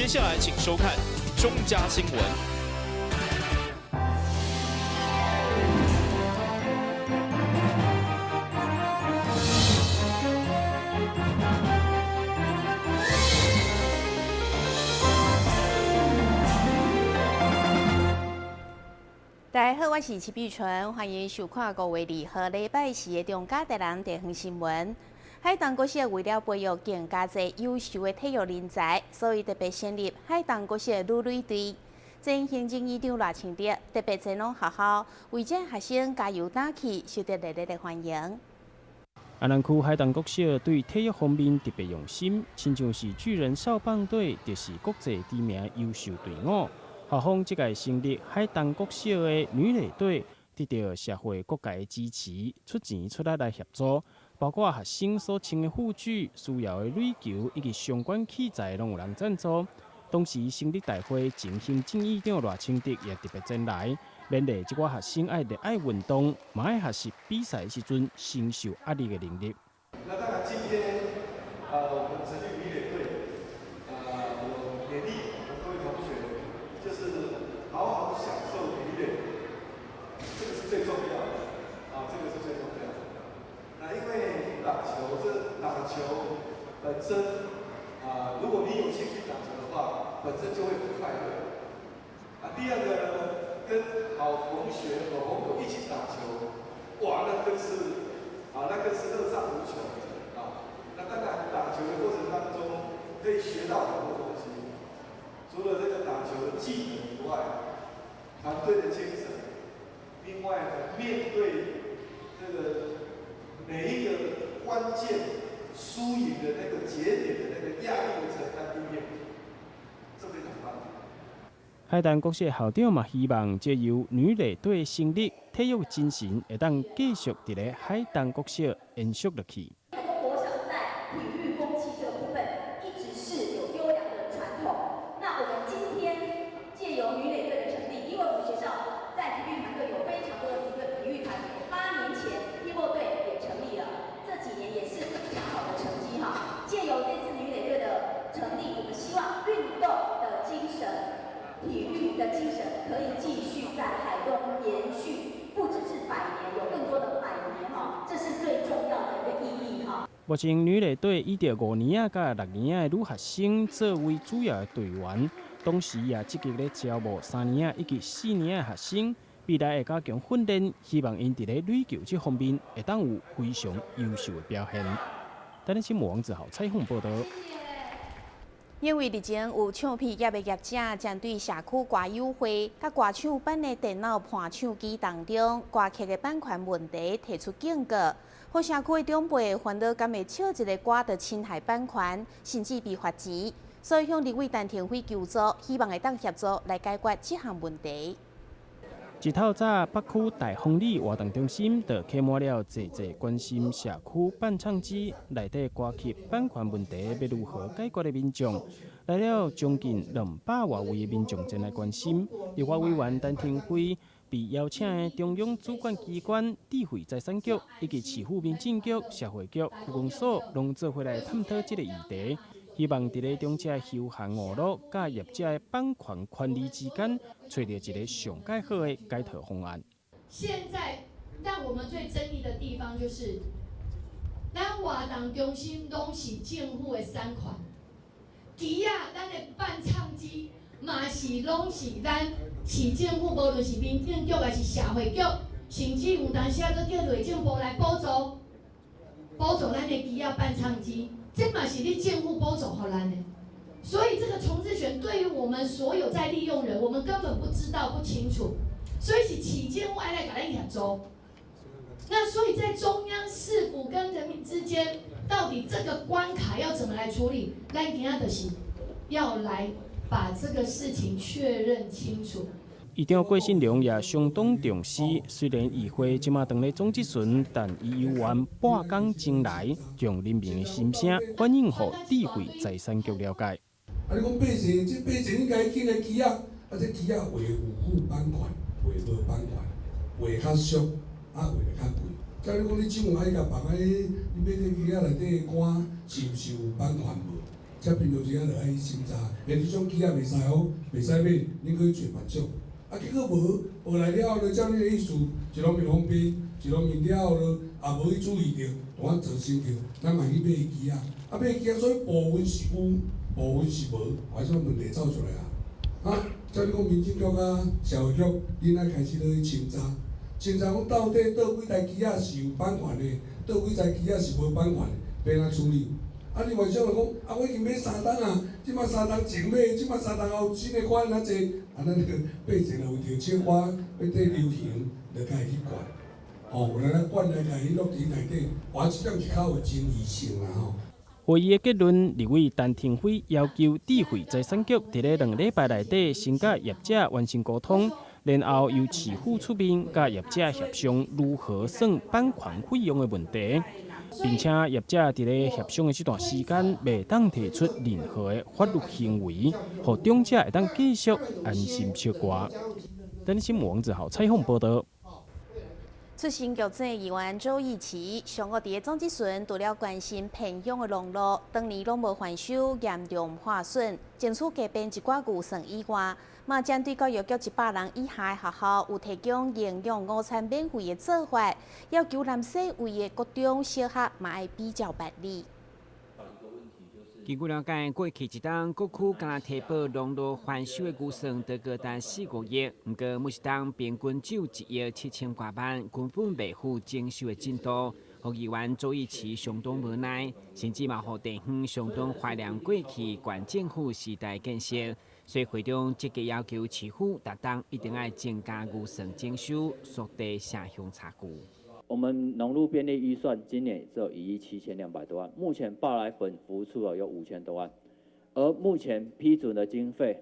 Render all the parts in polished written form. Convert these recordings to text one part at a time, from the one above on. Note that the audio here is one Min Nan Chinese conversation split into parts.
接下來請收看中嘉新聞。大家好，我是齊碧純，歡迎收看5月2號禮拜四的中嘉台南地方新聞。海東國小為了培育更加濟優秀的體育人才，所以特別成立海東國小女壘隊。前行政院長賴清德特別前往學校，為這學生加油打氣，受到熱烈的歡迎。阿南區海東國小對體育方面特別用心，親像是巨人少棒隊，就是國際知名優秀隊伍。校方這屆成立海東國小的女壘隊，得到社會各界的支持，出錢出力來協助，包括學生所穿的護具、需要的壘球以及相關器材，攏有人贊助。當時成立大會，前行政院長賴清德也特別前來，勉勵這寡學生愛熱愛運動，嘛愛學習比賽時陣承受壓力的能力。那當然，今天，我們成立女壘隊，我勉勵我們各位同學，就是好好享受女壘，這個是最重要的，啊，這個是最重要的。那因為打球，這打球本身，啊，如果你有興趣打球的話，本身就會很快樂。啊，第二個呢，跟好同學、好朋友一起打球，哇，那更是，啊，那更是樂上無窮啊。那當然，打球的過程當中可以學到很多東西，除了這個打球的技能以外，團隊的精神，另外呢，面對這個每一個關鍵輸贏的那個節點的那個壓力的承擔經驗，這非常棒。海東國小校長嘛希望藉由女壘隊成立，體育精神會當繼續佇咧海東國小延續落去。海東國小在體育風氣這個部分，一直是有優良的傳統。那我們今天藉由女壘隊的成立，因為我們學校在體育團隊有非常多的體育團體，8年前踢波隊也成立了，這幾年也是非常好的成績哈。藉由這次女壘隊的成立，我們希望運動的精神、體育的精神可以繼續在海東延續，不只是100年，有更多的百年哈，這是最重要的一個意義哈。目前女壘隊以著5年仔佮6年仔的女學生作為主要的隊員，同時也積極咧招募3年仔以及4年仔的學生，未來會加強訓練，希望𪜶佇咧壘球這方面會當有非常優秀的表現。台南新聞王子豪採訪報道。因為日前有唱片業的業者針對社區歌友會佮歌唱版的電腦伴唱機當中歌曲的版權問題提出警告，予社區的長輩煩惱，敢會唱一個歌就侵害版權，甚至被罰錢，所以向立委陳亭妃求助，希望會當協助來解決這項問題。一透早，北區大豐里活動中心就客滿了濟濟關心社區伴唱機內底歌曲版權問題欲如何解決的民眾，來了將近200外位的民眾前來關心。立法委員陳亭妃被邀請的中央主管機關智慧財產局以及市府民政局、社會局、區公所攏做伙來探討這個議題。希望佇咧長者休閒娛樂佮業者的版權權利之間，揣著一個上蓋好的解套方案。現在讓我們最爭議的地方就是，咱活動中心攏是政府的產權，機仔咱的伴唱機嘛是攏是咱市政府，無論是民政局還是社會局，甚至有當時閣叫內政部來補助，補助咱的機仔伴唱機。這嘛是你政府補助予咱的，所以這個重置權對於我們所有在利用人，我們根本不知道不清楚，所以是市政府愛來共咱協助。那所以在中央市府跟人民之間，到底這個關卡要怎麼來處理？咱今仔就是要來把這個事情確認清楚。議長郭信良也相當重視，雖然議會這馬當咧總質詢，但伊猶原半工前來，將人民的心聲反映予智慧財產局了解。啊，你講百姓，這百姓應該進來機仔，啊，這機仔畫有付版權，畫無版權，畫較俗，啊，畫較貴。假如講你政府愛共放喺你買這機仔內底的歌，是毋是有版權無？才平常時仔就愛審查，欸，這種機仔袂使好，袂使買，恁去揣別種。啊，結果無，無來了後，照恁的意思，一方面方便，一方面了後囉，也無去注意著，同啊造成著，咱嘛去買機仔，啊買機仔，所以部分是有，部分是無，啊，這種問題走出來啊。啊，照你講民政局啊、社會局，恁愛開始落去清查，清查講到底佗幾台機仔是有版權的，佗幾台機仔是無版權的，欲按怎處理？啊，你幻想就講，啊，我已經買三冬啊，這擺三冬前買，這擺三冬後新的款較濟，啊，咱個百姓若為著唱歌欲綴流行，就共伊去管，吼，有人來管來共伊落佇內底，我這點是較有爭議性啦吼。會議的結論，立委陳亭妃要求智慧財產局佇咧2禮拜內底先佮業者完成溝通，然後由市府出面佮業者協商如何算版權費用的問題，並且業者佇咧協商的這段時間，袂當提出任何的法律行為，予長者會當繼續安心唱歌。等新聞王子豪採訪報道。出身局長議員周奕齊上個佇咧總質詢，除了關心偏鄉的農路，當年攏無翻修，嚴重破損，爭取加編一寡預算以外，嘛針對教育局100人以下的學校有提供營養午餐免費的做法，要求南勢位的國中小學嘛愛比照辦理。根據了解，過去一冬各區敢若提報農路翻修的預算都高達4、5億，毋過每一冬平均只有1億7千多萬，根本袂符整修的進度。予議員周奕齊相當無奈，甚至嘛予地方相當懷念過去縣政府時代建設，所以會長積極要求市府逐冬一定愛增加預算整修，縮短城鄉差距。我們農路便利預算今年只有1億7200多萬，目前報來本服務處有5000多萬，而目前批准的經費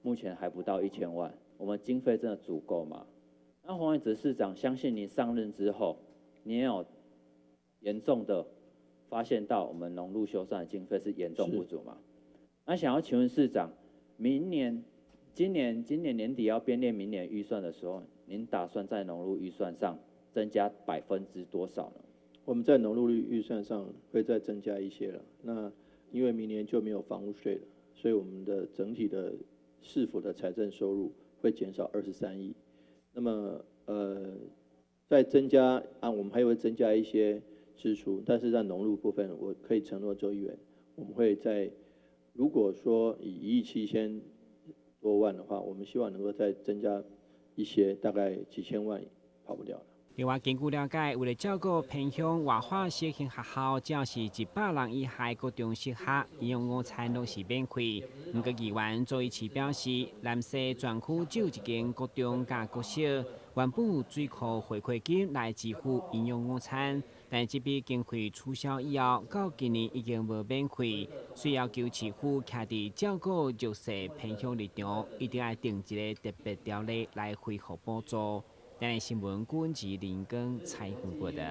目前還不到1000萬，我們經費真的足夠嗎？那黃偉哲市長，相信您上任之後，你也有嚴重的發現到我們農路修繕的經費是嚴重不足嗎？那想要請問市長，明年、今年、今年年底要編列明年預算的時候，您打算在農路預算上增加百分之多少呢？我們在農路預算上會再增加一些了。那因為明年就沒有房屋稅了，所以我們的整體的市府的財政收入會減少23億。那麼再增加啊，我們還會增加一些支出，但是在農路部分，我可以承諾周議員，我們會在如果說以1億7000多萬的話，我們希望能夠再增加一些，大概幾千萬跑不掉了。另外，根據了解，為了照顧偏鄉活化小型學校，只要是100人以下國中小學，營養午餐攏是免費。毋過議員周奕齊表示，南勢全區只有一間國中佮國小，原本有水庫回饋金來支付營養午餐，但這筆經費取消以後，到今年已經無免費，所以要求市府徛佇照顧弱勢偏鄉立場，一定愛訂一个特別條例來恢復補助。台新聞郭吉林跟采訪報道。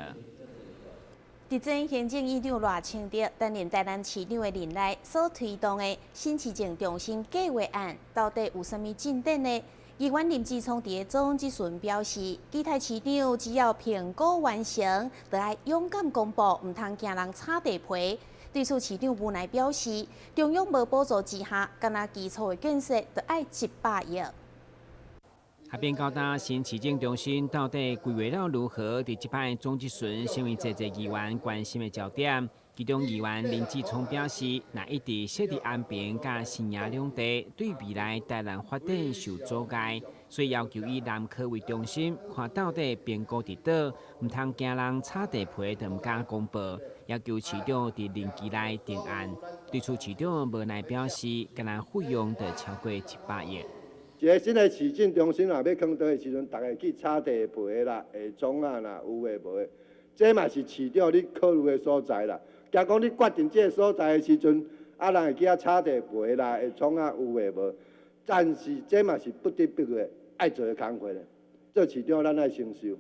佇前行政院長賴清德擔任台南市長的任內所推動的新市政中心計劃案，到底有啥物進展呢？議員林志聰佇咧總質詢表示，期待市長只要評估完成，就愛勇敢公布，毋通驚人炒地皮。對此，市長無奈表示，中央無補助之下，干焦基礎的建設，就愛100億。合併高大新市政中心到底規劃了如何？佇這擺總質詢成為濟濟議員關心的焦點。其中議員林志聰表示，若一直設佇安平佮新營兩地，對未來台南發展受阻礙，所以要求以南科為中心，看到底評估佇佗，毋通驚人炒地皮就毋敢公布，要求市長佇任期內定案。對此市長無奈表示，干焦費用就超過100億。一个新的市政中心若欲囥佗的時陣，逐家去炒地皮啦、下莊仔啦，有的無的，這嘛是市長你考慮的所在啦。驚講你決定這个所在的時陣，啊人會去遐炒地皮啦、下創啊，有的無。但是這嘛是不得不的愛做的工課咧。做市長咱愛承受，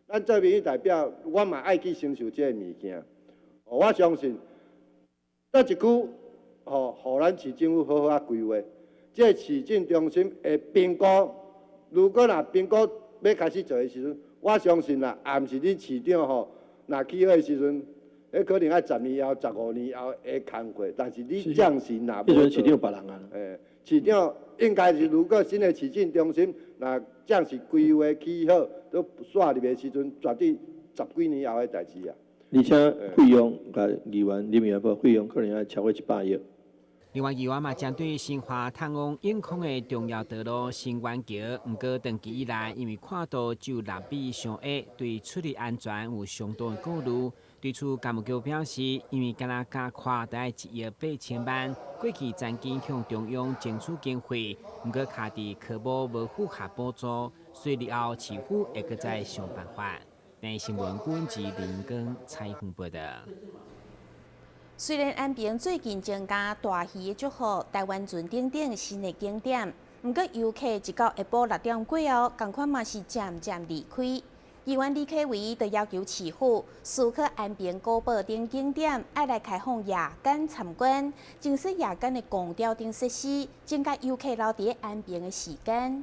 咱做民意代表，我嘛愛去承受這个物件。我相信，佗一區，吼，予咱市政府好好仔規劃。這個市政中心的評估，如果若評估欲開始做的時陣，我相信啦，也毋是恁市長吼，若去好的時陣，彼可能愛10年後、15年後的工課，但是你暫時若無，彼陣市長別人啊。市長應該是，如果新的市政中心，若暫時規劃起好，都煞入的時陣，絕對十幾年後的代誌啊。而且費用，共議員、林議員報費用可能愛超過100億。另外，議員嘛針對新華通往永康的重要道路新源橋，毋過長期以來，因為跨度只有6米上矮，對出入安全有相當的顧慮。對此，幹部局表示，因為敢若加寬，著愛1億8千萬，過去曾經向中央爭取經費，毋過卡佇科目無符合補助，所以日後市府會閣再想辦法。台視新聞阮志林光採訪報導。雖然安平最近增加大魚的祝福、台灣船等等新的景點，毋過遊客一到下晡6點過後，仝款嘛是漸漸離開。議員李啟維就要求市府思考安平古堡等景點，愛來開放夜間參觀，增設夜間的光雕等設施，增加遊客留佇安平的時間。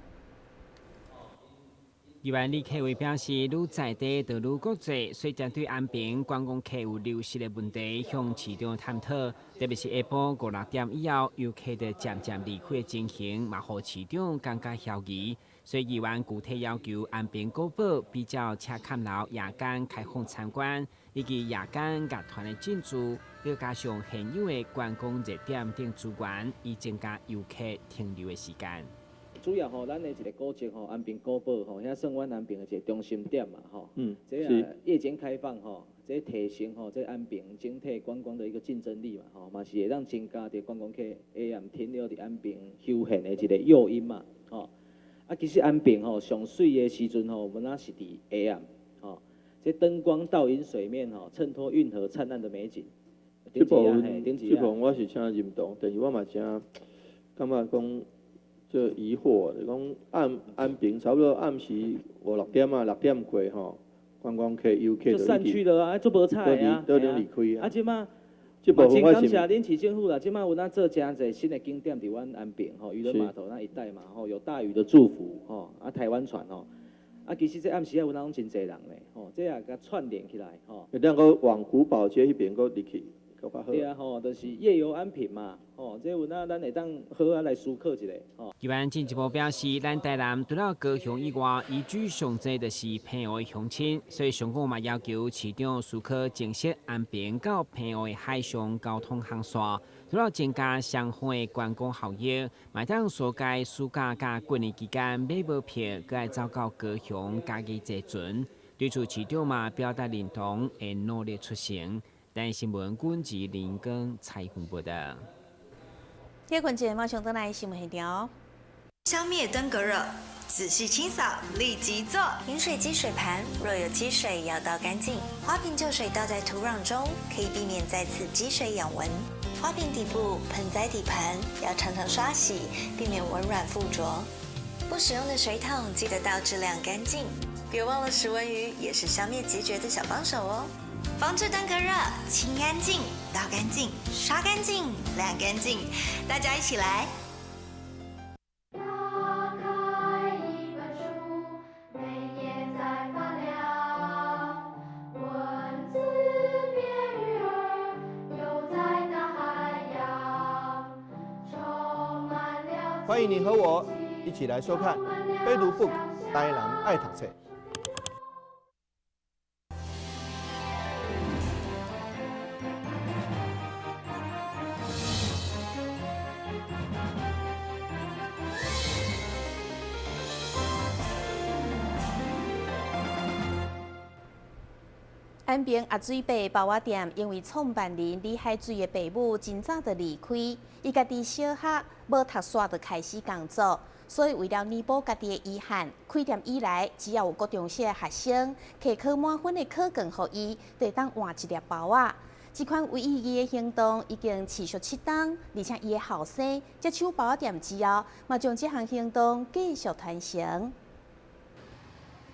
議員李啟維表示，愈在地就愈國際，所以針對安平觀光客有流失的問題，向市長探討。特別是下晡5、6點以後，遊客就漸漸離開的情形，嘛予市長感覺懷疑。所以議員具體要求安平古堡比較赤崁樓夜間開放參觀，以及夜間樂團的進駐，閣加上現有的觀光熱點等資源，以增加遊客停留的時間。主要吼，咱的一個古蹟吼，安平古堡吼，遐算阮安平的一個中心點嘛吼。這啊夜間開放吼，這提升吼，這安平整體觀光的一個競爭力嘛吼，嘛是會當增加佇觀光客下暗停留佇安平休閒的一個誘因嘛吼。啊，其實安平吼上媠的時陣吼，阮仔是佇下暗吼，這燈光倒映水面吼，襯托運河燦爛的美景。這部分，這部分我是誠認同，但是我嘛誠感覺講。這疑惑，就講暗安平差不多暗時5、6點啊，6點過吼，觀光客遊客就散去了啊，足無彩啊，都離開啊。啊，這馬這部分我真感謝恁市政府啦，這馬有咱做誠濟新的景點佇阮安平吼，漁人碼頭那一帶嘛吼，有大禹的祝福吼，啊台灣船吼，啊其實這暗時啊有哪攏真濟人咧吼，這也共串聯起來吼。會當閣往古堡街彼邊閣入去。對啊，吼，就是夜遊安平嘛，吼，這有哪咱會當好啊來思考一下，吼。議員進一步表示，咱台南除了高雄以外，移居上濟就是澎湖的鄉親，所以上港嘛要求市長思考增設安平到澎湖的海上交通航線，除了增加雙方的觀光效益，嘛當疏解暑假佮過年期間買無票，閣愛走到高雄家己坐船。對此，市長嘛表達認同，會努力出成。台視新聞阮志林光采訪報道。铁棍节马上转来新闻现场。消灭登革热，仔细清扫，立即做。饮水机水盘若有积水要倒干净。花瓶旧水倒在土壤中，可以避免再次积水养蚊。花瓶底部、盆栽底盤要常常刷洗，避免蚊卵附着。不使用的水桶記得倒置晾乾淨。別忘了食蚊魚也是消滅孑孓的小幫手哦。防治登革熱，清乾淨、倒乾淨、刷乾淨、晾乾淨，大家一起來。打開一本書，每頁在發亮，文字變魚兒，游在大海洋，充滿了。歡迎你和我一起來收看《非讀 book 台南愛讀冊》。安平阿水伯包仔店，因為創辦人李海水的爸母真早就離開，伊家己小學無讀煞就開始工作，所以為了彌補家己的遺憾，開店以來，只要有國中小的學生摕考滿分的考卷予伊，就會當換一粒包仔。這款有意義的行動已經持續7冬，而且伊的後生接手包仔店之後，嘛將這項行動繼續傳承。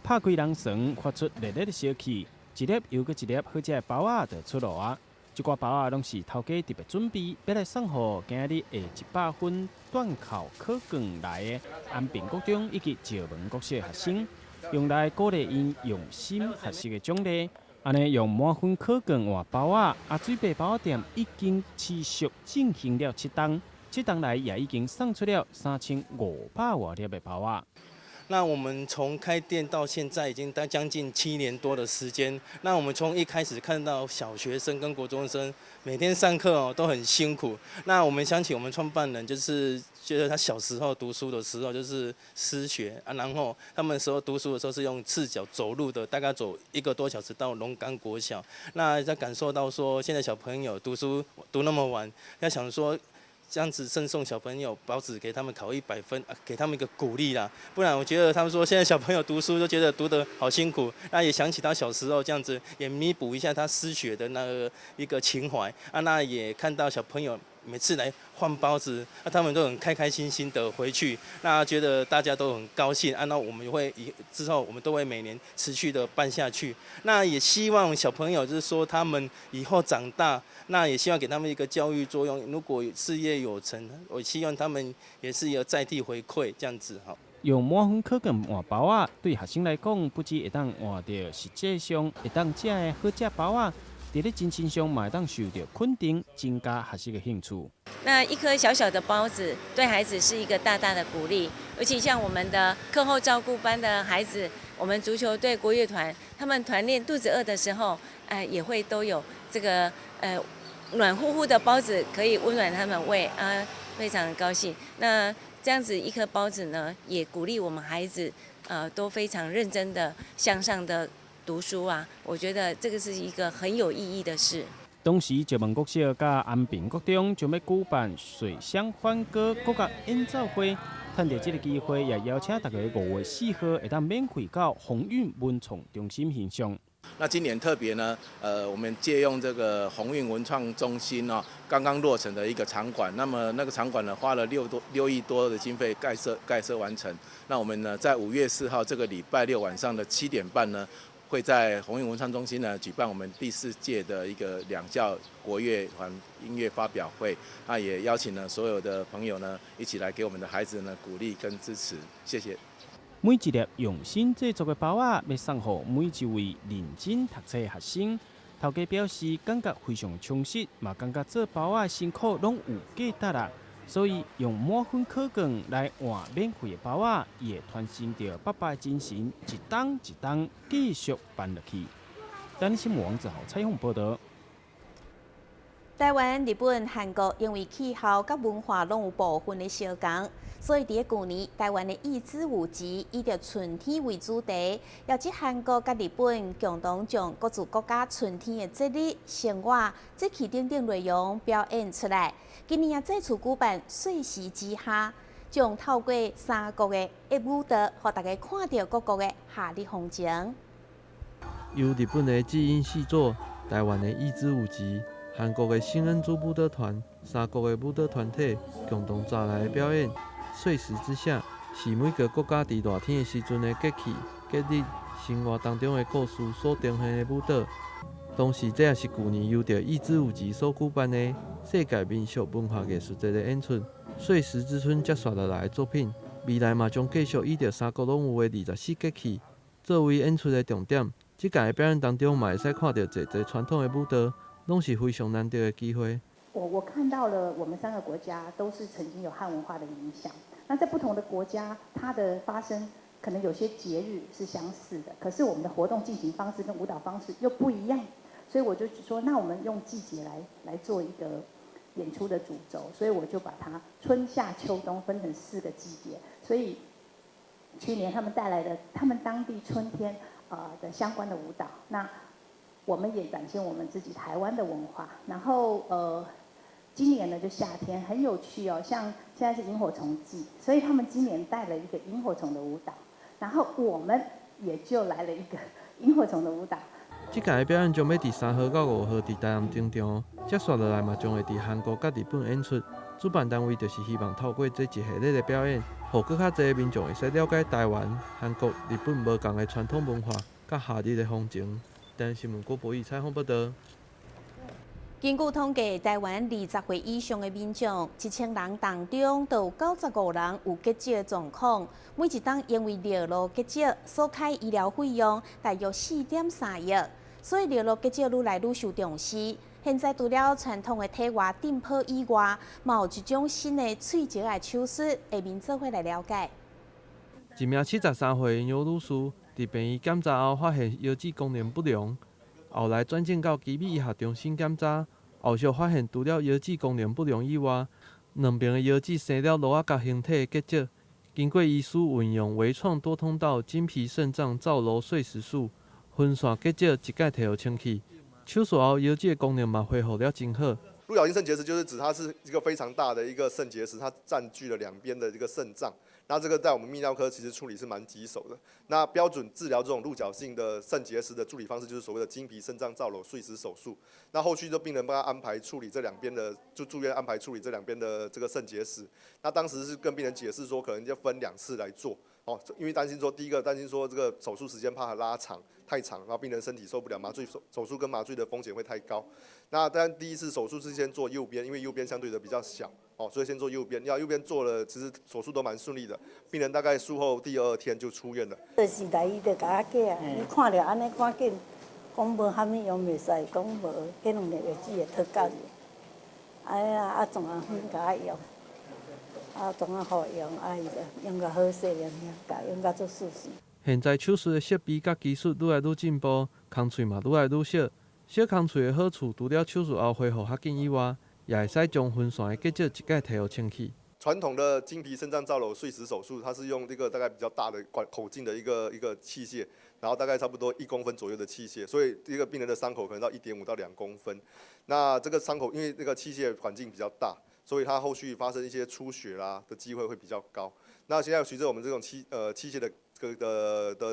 拍開人床，發出熱熱的燒氣。一粒又閣一粒好食的包仔就出爐啊！這寡包仔攏是頭家特別準備，欲來送予今日下100分段考考卷來的安平國中以及石門國小學生，用來鼓勵𪜶用心學習的獎勵。按呢用滿分考卷換包仔，阿水伯包仔店已經持續進行了七冬，七冬來也已經送出了3500外粒的包仔。那我們從開店到現在已經大將近7年多的時間。那我們從一開始看到小學生跟國中生每天上課哦都很辛苦。那我們想起我們創辦人，就是覺得他小時候讀書的時候就是失學啊，然後他們時候讀書的時候是用赤腳走路的，大概走一個多小時到龍岡國小。那在感受到說現在小朋友讀書讀那麼晚，要想說，這樣子贈送小朋友包子，給他們考100分，給他們一個鼓勵啦。不然我覺得他們說現在小朋友讀書都覺得讀得好辛苦，那也想起他小時候這樣子，也彌補一下他失學的那個一個情懷啊。那也看到小朋友每次來換包子，那他們都很開開心心的回去，那覺得大家都很高興啊。那我們會以之後我們都會每年持續的辦下去。那也希望小朋友就是說他們以後長大，那也希望給他們一個教育作用。如果事業有成，我希望他們也是有在地回饋這樣子哈。用滿分考卷換包仔，對學生來講，不只會當換著實際上會當食的好食包仔，佇咧精神上嘛會當受著肯定，增加學習的興趣。那一顆小小的包子，對孩子是一個大大的鼓勵。尤其像我們的課後照顧班的孩子，我們足球隊、國樂團，他們團練肚子餓的時候，也會都有這個暖乎乎的包子可以溫暖他們胃啊，非常高興。那這樣子一顆包子呢，也鼓勵我們孩子，都非常認真的向上的讀書啊。我覺得這個是一個很有意義的事。當時石門國小佮安平國中將欲舉辦水鄉歡歌國樂演奏會，趁著這個機會，也邀請大家5月4號會當免費到宏運文創中心欣賞。那今年特別呢，我們借用這個宏運文創中心哦，剛剛落成的一個場館，那麼那個場館呢，花了6億多的經費蓋設完成。那我們呢，在5月4號這個禮拜六晚上的7點半呢，會在宏運文創中心呢舉辦我們第四屆的一個兩校國樂團音樂發表會。那也邀請了所有的朋友呢，一起來給我們的孩子呢鼓勵跟支持，謝謝。每一粒用心製作的包仔，欲送予每一位認真讀冊的學生。頭家表示，感覺非常充實，嘛感覺做包仔的辛苦攏有價值啦。所以用滿分考卷來換免費的包仔，伊會傳承著爸爸的精神，一冬一冬繼續辦落去。等新聞王子豪採訪報導。台灣、日本、韓國因為氣候佮文化攏有部分的相仝，所以佇咧舊年，台灣的藝之舞集以著春天為主題，邀集韓國佮日本共同將各自國家春天的節日、生活、節氣等等內容表演出來。今年也再次舉辦歲時之夏，將透過三國的舞蹈，予大家看著各國的夏日風情。由日本的祭音戲作、台灣的藝之舞集、韓國的新恩珠舞蹈團、三國的舞蹈團體共同齊來表演。歲時之夏是每個國家佇熱天的時陣的節氣、節日、生活當中的故事所呈現的舞蹈。同時，這也是舊年由著藝之舞集所舉辦的世界民俗文化藝術節的演出。歲時之春接紲落來的作品，未來嘛將繼續以著三國攏有的24節氣作為演出的重點。這屆的表演當中，嘛會使看著濟濟傳統的舞蹈，攏是非常難得的機會。我看到了，我們三個國家都是曾經有漢文化的影響。那在不同的國家，它的發生可能有些節日是相似的，可是我們的活動進行方式跟舞蹈方式又不一樣。所以我就說，那我們用季節來做一個演出的主軸，所以我就把它春夏秋冬分成四個季節。所以去年他們帶來的他們當地春天的相關的舞蹈，那我們也展現我們自己台灣的文化。然後今年呢就夏天很有趣哦，像現在是螢火蟲季，所以他們今年帶了一個螢火蟲的舞蹈，然後我們也就來了一個螢火蟲的舞蹈。這屆的表演將欲佇3號到5號佇台南登場，接紲落來嘛將會佇韓國佮日本演出。主辦單位就是希望透過這一系列的表演，予閣較濟民眾會使了解台灣、韓國、日本無仝的傳統文化佮夏日的風情。台南新聞郭博義採訪報導。根據統計，台灣20歲以上的民眾，1000人當中，就有95人有結石的狀況。每一冬因為尿路結石所開醫療費用大約4.3億。所以尿路結石愈來愈受重視。現在除了傳統的體外震波以外，嘛有一種新的碎石的手術，下面做伙來了解。一名73歲的楊女士，佇病院檢查後發現腰子功能不良，後來轉診到奇美醫學中心檢查，後續發現除了腰子功能不良以外，兩邊的腰子生了螺仔佮形體的結石。經過醫師運用微創多通道經皮腎臟造瘻碎石術，分線結石一概提予清去。手術後腰子的功能嘛恢復了真好。鹿角性腎結石就是指它是一個非常大的一個腎結石，它佔據了兩邊的一個腎臟。那這個在我們泌尿科其實處理是蠻棘手的。那標準治療這種鹿角性的腎結石的處理方式，就是所謂的經皮腎臟造瘻碎石手術。那後續就病人幫他安排處理這兩邊的，就住院安排處理這兩邊的這個腎結石。那當時是跟病人解釋說，可能要分兩次來做。哦，因為擔心說，第一個擔心說這個手術時間怕它拉長太長，然後病人身體受不了，麻醉手術跟麻醉的風險會太高。那當然第一次手術是先做右邊，因為右邊相對的比較小，哦，所以先做右邊。要右邊做了，其實手術都蠻順利的，病人大概術後第二天就出院了。就是來伊就共我講，伊看著按呢趕緊，講無啥物用袂使，講無，彼兩粒藥子會脫甲去。哎呀，啊總啊分共我用。啊，總啊予用，啊伊就用甲好勢爾爾，共用甲足舒適。現在手術的設備佮技術愈來愈進步，空喙嘛愈來愈小。小空喙的好處，除了手術後恢復較緊以外，也會使將分線的結石一概提予清去。傳統的經皮腎臟造瘻碎石手術，它是用這個大概比較大的管口徑的一個器械，然後大概差不多1公分左右的器械，所以一個病人的傷口可能到1.5到2公分。那這個傷口因為那個器械管徑比較大，所以它後續發生一些出血啦的機會會比較高。那現在隨著我們這種器械的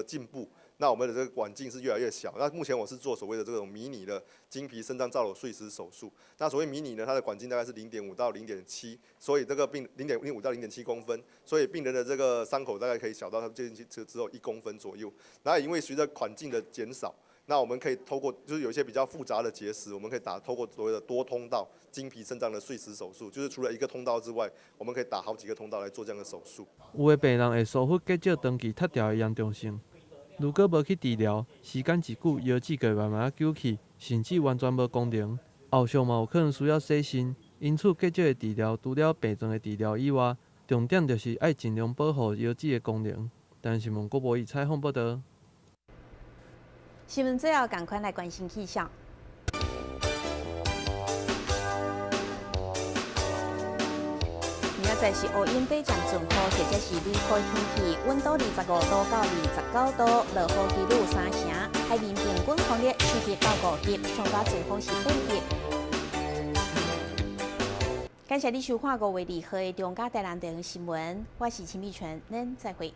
進步，那我們的這個管徑是越來越小。那目前我是做所謂的這種迷你的經皮腎臟造瘻碎石手術。那所謂迷你呢，它的管徑大概是0.5到0.7，所以這個病0.5到0.7公分，所以病人的這個傷口大概可以小到接近只有1公分左右。那因為隨著管徑的減少，那我們可以透過就是有一些比較複雜的結石，我們可以打透過所謂的多通道經皮腎臟的碎石手術，就是除了一個通道之外，我們可以打好幾個通道來做這樣的手術。有的病人會疏忽結石長期脫掉的嚴重性，如果無去治療，時間一久，腰子就會慢慢久去，甚至完全無功能。後續嘛有可能需要洗腎。因此，結石的治療除了病狀的治療以外，重點就是愛盡量保護腰子的功能。但是，郭博宇採訪報導。新聞最後，仝款來關心氣象。明仔載是烏雲短暫陣雨，或者是雷雨天氣，溫度25度到29度，落雨幾率3成，海面平均風力4級到5級，上大陣風是8級。感謝你收看5月2號的中嘉台南電視新聞，我是秦美泉，咱再會。